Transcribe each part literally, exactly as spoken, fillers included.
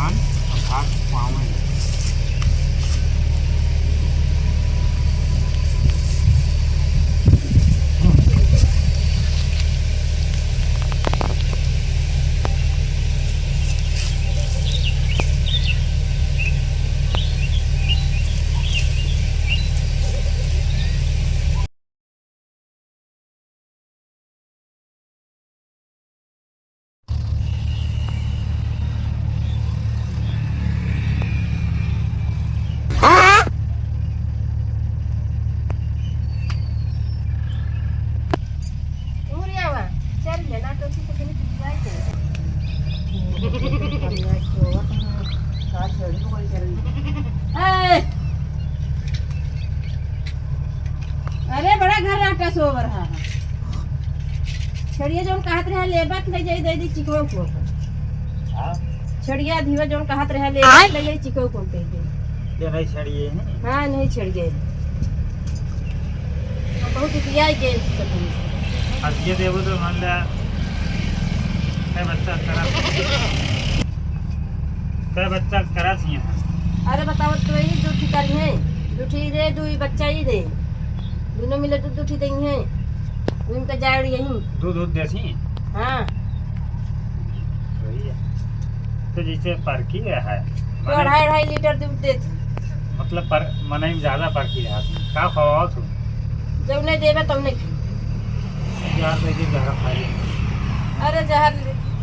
हम भाग पावे। ए! अरे बड़ा घर रहता सोवर हा। छड़िया जौन कहत रहे लेबत ले जाई दे दी चिकवा को। हाँ? छड़िया धीवा जौन कहत रहे लेबत ले जाई चिकवा को दे दी। ये नहीं छड़िए हैं? हाँ, नहीं छड़िए। हम बहुत उतिया गए इनसे कभी। अब ये देखो तो मान लिया, मैं बच्चा करा। कै बच्चा करा थी यहाँ? अरे बताओ तो, यही दू ठी करी है, दू ठी रे, दू ही बच्चा ही रे, दोनों मिले दू दू ठी देंगे, उनका जाड़ यही। दूध दूध देसी? हाँ। वही है। तो जैसे परकी है, तो अढ़ाई अढ़ाई लीटर दूध देती। मतलब पर, मनई में ज्यादा परकी रहा। का खवाओ तू? जब नहीं देवे तब नहीं खी। यार, तो ये जहर खा ले। अरे, जहर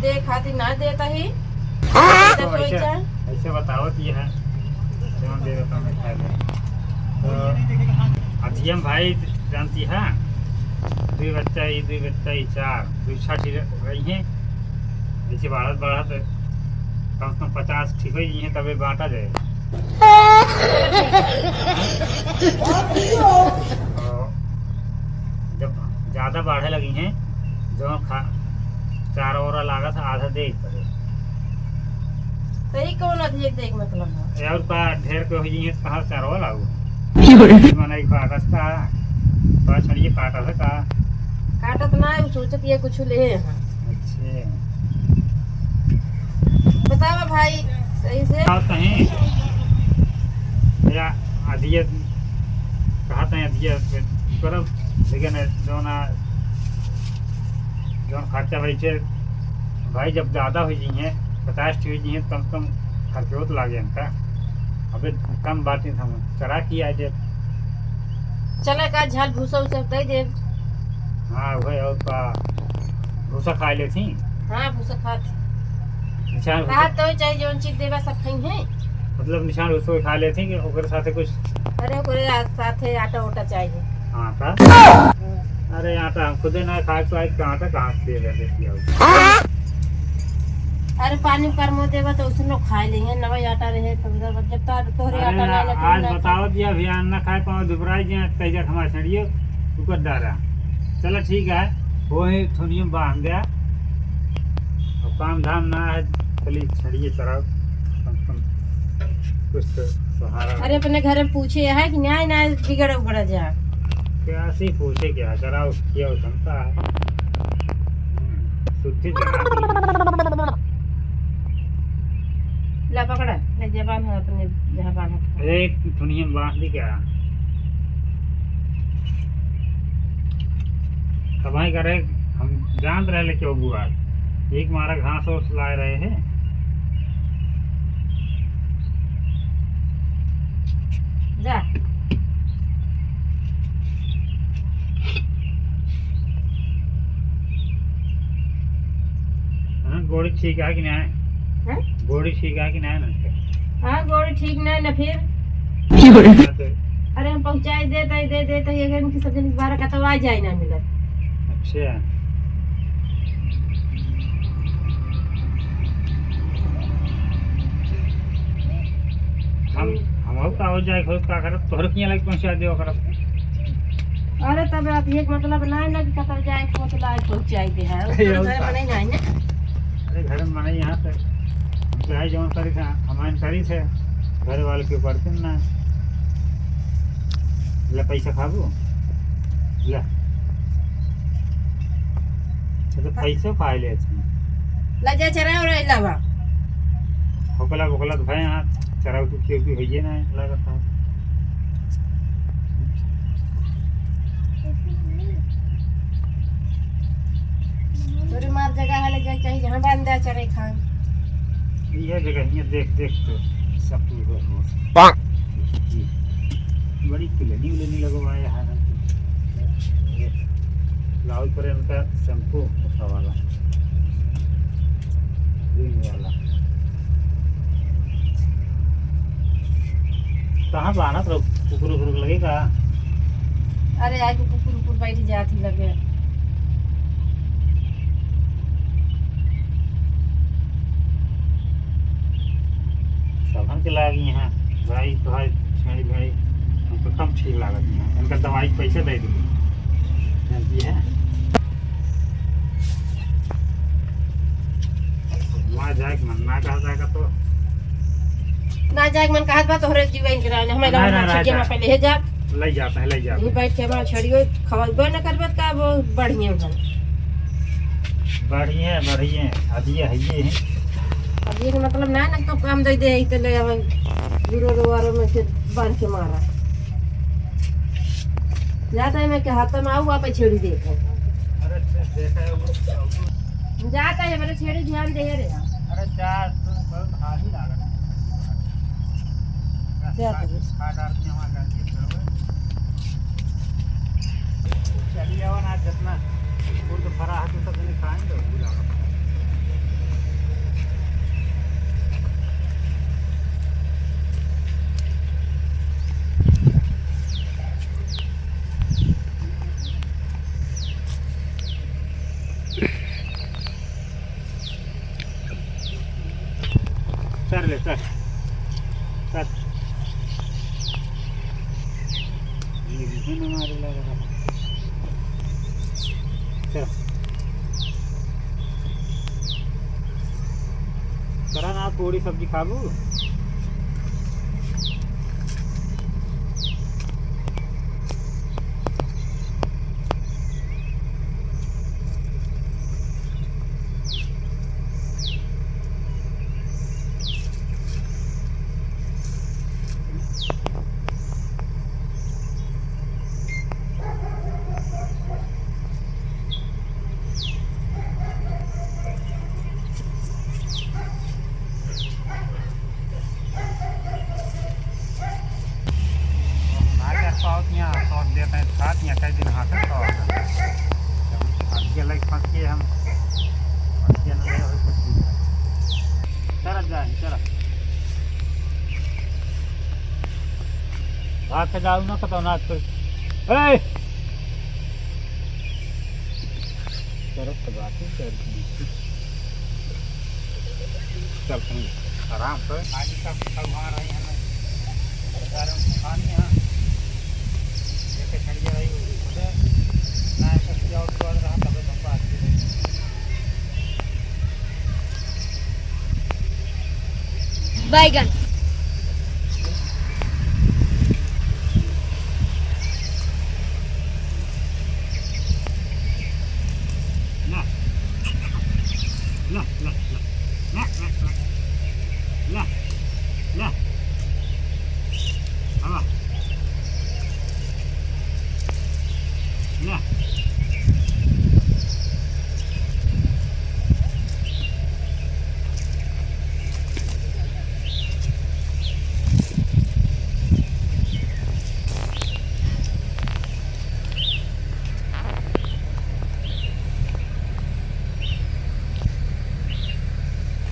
दे खातिर ना देता ही। तो ऐसे, ऐसे बतावत ये है, जौन दे देता मैं खा ले। तो अजियम भाई जानती है, दुई बच्चा, ई दुई बच्चा, ई चार, दुई छठी रही हैं। ऐसे बढ़त बढ़त कम से कम पचास ठीक हो गई हैं, तबे बांटा जाए। तो जब ज्यादा बढ़े लगी हैं, जो खा-, चारा ओरा लागत है, आधा दे पड़े। तो ई कौन अधिक देख मतलब है? यार, का ढेर के हो गई हैं, तो कहाँ से चारा लागू? क्यों रे? मनई काटत का? बड़ा छड़िए काटत है का? काटत ना, उ सोचत ये कुछ ले हैं। अच्छा। बतावा भाई, सही से। का कहीं? या अधिया, कहा था अधिया करब, लेकिन जौन आ, जौन खर्चा भाई से, भाई जब ज्यादा हो जाइए, पचास ठो हो जाइए, कम से कम खर्चो तो लागे इनका। अबे कम बात नहीं समझ, चरा की आ जाए। चला का झाल भूसा उसा दे दे। हाँ, वही और का भूसा खा लेती। हाँ, भूसा खात। निशान कहा भूसा तो चाहे जौन चीज देबा सब खाई है। मतलब निशान भूसा खा लेती कि ओकरे साथे कुछ? अरे ओकरे आ-, साथे आटा ओटा चाहिए। आटा? हाँ। अरे आटा हम खुदे ना खाए तो आज आटा कहाँ से दे देती हो? अरे पानी परमो देबा तो उसनो खाए लेंगे, नवा आटा रहे तो उधर जब तो तोहरे अरे आटा ना, ना, ना, आज ना बताओ दिया अभी अन्न ना खाए पाओ दुबराई जी, तैजा हमारे छड़िए ऊपर डारा। चलो ठीक है, वही थुनियम बांध दे। अब काम धाम ना है, चलिए छड़िए तरफ कम से कम कुछ तो सहारा। अरे अपने घर में पूछे है कि न्याय ना बिगड़ उगड़ जा। क्या सी पूछे क्या करा उसकी और क्षमता है। हम्म, शुद्धि जहाँ की। ला पकड़ा, ले जबान है अपने जहाँ बांधा था। अरे थुनियम बांध दी क्या? तबाही करे, हम जानत रहे लेके बुआ एक मारा घास ओस लाए रहे हैं। जा। हाँ, गोड़ी ठीक है कि नहीं? हैं? गोड़ी ठीक है कि नहीं ना? हाँ, गोड़ी ठीक नहीं ना फिर। अरे हम पहुँचाई देत ही, दे देत ही, एक दिन की सब जन बारह का तो आ जाए ना मिलत। अच्छा। हम, हम और का हो जाए, खुद का करब, तोहरे किहाँ लगे पहुँचा देवा करब। अरे तब अब एक मतलब ना है ना कि कतौ जाए, पहुँचला है, पहुँचाई दे है। अरे, तोहरे और घर का? में नहीं ना है ना। अरे घर में नहीं यहाँ से, हम चाहे जौन करी थे, हमारे करी थे, घर वाले के ऊपर तुम ना। ले पैसा खाबू, ले। ये तो पैसा खा ले इसमें। ला जा चरा और लावा। भोकला, भोकला तो भाई यहाँ चराऊ तो क्यों भी होइए ना, लागत है। तोरे मार जगह है, ले जाए चाहे जहाँ बांध दे चरे खान। ये जगह, ये देख, देख तो सब पूरा हो। पाक। बड़ी कुलनी उलनी लगवाए हैं। लाल पर इनका शैम्पू उठा वाला, ग्रीन वाला। कहाँ बानत रहो, कुकुर उकुर लगे का? अरे, आज तो कुकुर उकुर बैठ जात ही लगे। सबहन के लागी हैं, भाई, भाई, छेड़ी, भाई, हमको कम ठीक लागत हैं। इनका दवाई के पैसे दे दीजिए। जानती है? वहाँ जाए के मन ना कहा जाएगा तो। ना जाए के मन कहत बा, तोहरे जीवन के राज, हमें ना, गाँव ना, में ना, छेड़िया ना। में पहले हे जा। ले जा, पहले जा। यहीं बैठ के हमारा छेड़ियो खवाइबो न करबत का, वो बढ़िया भल। बढ़िया, बढ़िया। अब ये है, ये है। अब ये के मतलब ना, ना तो काम दे दे, इते ले आवे, गुरो रो वारो में से बांध के मारा। जाता है मैं के हाथ में आऊ, आप छेड़ी देखो। अरे, अच्छा, देखा है वो। जाता है, मेरे छेड़ी ध्यान दे रे। अरे, जा, तू बहुत भारी लागत है। क्या करूँ? खा डाल दिया वहाँ जाके, चलो। चली जाओ ना, जितना खुद फरा है, तो सब जने खाएंगे, वो लागत। सर ले, सर। सर। ये भी तो ना मारे लगा रहा। चल। करा ना, पूरी सब्जी खाबू? ना कर पावत यहाँ, तो देते हैं, खात यहाँ कई दिन हाथ है, तो अब ये लाइक फंस गए हम, फंस गए ना, ये हो कुछ नहीं। चला जाए, चला। भाग के जाऊ ना, खतरनाक तो। ए! करत तो बात ही कर दी। चल, तुम आराम से। आज सब भगवान आई हैं, सारे खानी हैं। लेके चल गया भाई, उधर ना ऐसा किया और रहा, तबे तुमको आज भी बैगन। ला। ला, ला, ला। ला, ला, ला। ला, ला। ला। आवा। ला।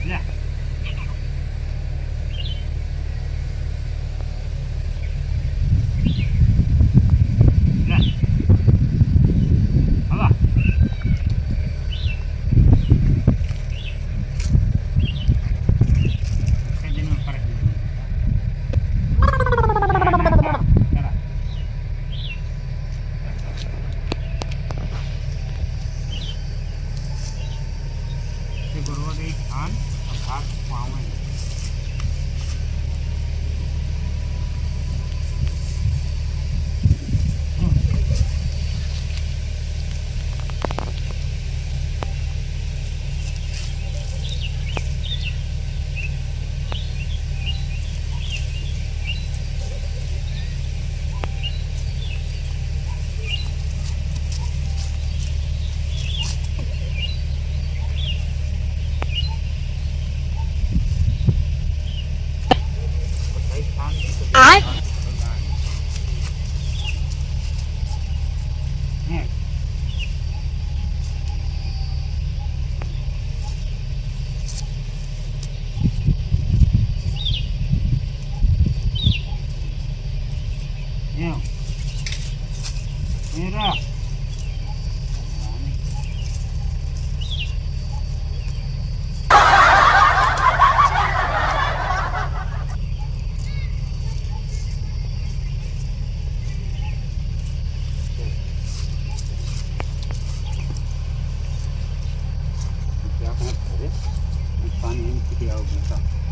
ला। ला। आवा। पानी नहीं किया होगा।